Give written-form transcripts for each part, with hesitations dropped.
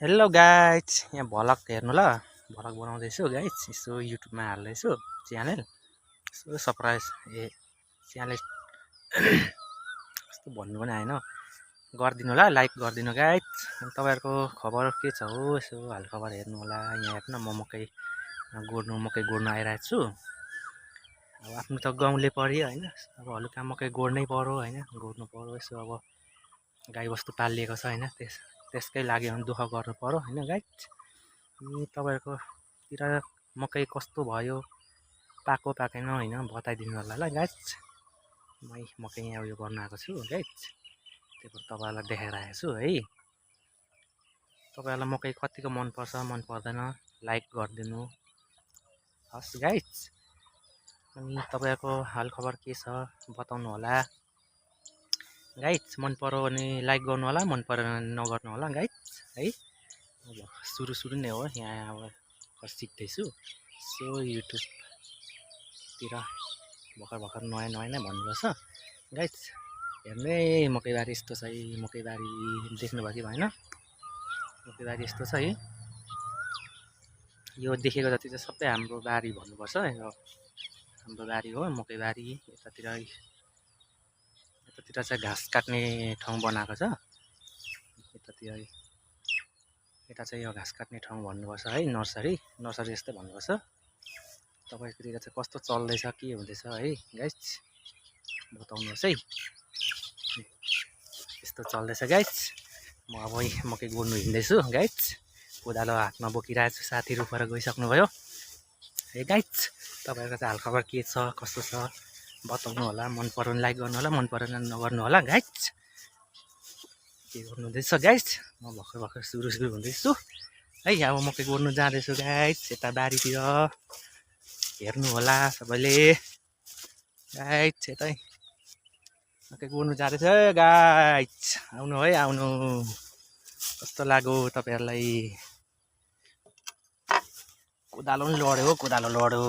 Hello guys, यहाँ vlog हेर्नु ल। भ्लग बनाउँदैछु गाइज, यसो युट्युबमा हाल्दैछु च्यानल। यसो सरप्राइज च्यानल कस्तो भन्नु पनि आएन। गरिदिनु होला, लाइक गरिदिनु गाइज। अनि तपाईँहरूको खबर के छ हो, यसो हालखबर हेर्नु होला। यहाँ हेर्नु न, म मकै गोड्नु आइरहेको छु। अब आफ्नो त गाउँले पऱ्यो होइन, अब हलुका मकै गोड्नै पऱ्यो होइन, गोड्नु पऱ्यो। यसो अब गाईबस्तु पालिएको छ होइन, त्यसकै लागि दुःख गर्नु पऱ्यो होइन गाइज। अनि तपाईँहरूकोतिर मकै कस्तो भयो, पाएको पाकेन होइन, बताइदिनु होला ल गाइज। मकै यहाँ उयो गर्न आएको छु गाइज, त्यही भएर तपाईँहरूलाई देखाइरहेको छु है। तपाईँहरूलाई मकै कतिको मनपर्छ मन पर्दैन लाइक गरिदिनु हस् गाइज। अनि तपाईँहरूको हालखबर के छ बताउनु होला गाइज। मन पऱ्यो भने लाइक गर्नु होला, मन परेन भने नगर्नु होला गाइज है। अब सुरु नै हो, यहाँ अब सिक्दैछु। सो युट्युबतिर भर्खर नयाँ नै भन्नुपर्छ गाइज। हेर्नु है, मकैबारी यस्तो छ है। मकैबारी देख्नुभयो कि भएन, मकैबारी यस्तो छ है। यो देखेको जति चाहिँ सबै हाम्रो बारी भन्नुपर्छ। यो हाम्रो बारी हो मकैबारी। यतातिर चाहिँ घाँस काट्ने ठाउँ बनाएको छ। यता चाहिँ यो घाँस काट्ने ठाउँ भन्नुपर्छ है, नर्सरी जस्तै भन्नुपर्छ। तपाईँकोतिर चाहिँ कस्तो चल्दैछ, के हुँदैछ है गाइज, बताउनुहोस् है। यस्तो चल्दैछ गाइज। म अब मकै गोड्नु हिँड्दैछु गाइज। कोदालो हातमा बोकिरहेको छु, साथीहरू पर गइसक्नुभयो है गाइज। तपाईँहरूको चाहिँ हालखबर के छ कस्तो छ बताउनु होला। मन पऱ्यो भने लाइक गर्नु होला, मन परेन नगर्नु होला गाइज। के गर्नु हुँदैछ गाइज, म भर्खर सुरु हुँदैछु है। अब मकै गोड्नु जाँदैछु गाइज, यता बारीतिर हेर्नु होला सबैले गाइज। यतै मकै गोड्नु जाँदैछ गाइज, आउनु है आउनु। कस्तो लाग्यो तपाईँहरूलाई। कोदालो पनि लड्यो हो, कोदालो लड्यो।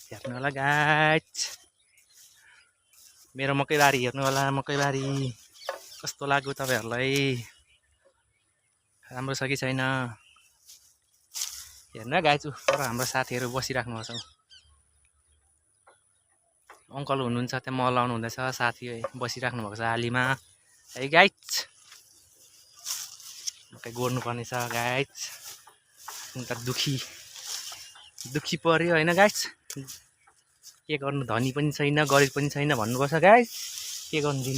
हेर्नु होला गाइज, मेरो मकैबारी हेर्नु होला। मकैबारी कस्तो लाग्यो तपाईँहरूलाई, राम्रो छ कि छैन हेर्नु गाइज। पर हाम्रो साथीहरू बसिराख्नु भएको छ, अङ्कल हुनुहुन्छ त्यहाँ मल लाउनु हुँदैछ, साथी बसिराख्नु भएको छ आलीमा है गाइज। मकै गोड्नु पर्ने छ गाइज। अन्त दुखी पऱ्यो होइन गाइज। के गर्नु, धनी पनि छैन गरिब पनि छैन भन्नुपर्छ गाइज। के गर्नु दिनु।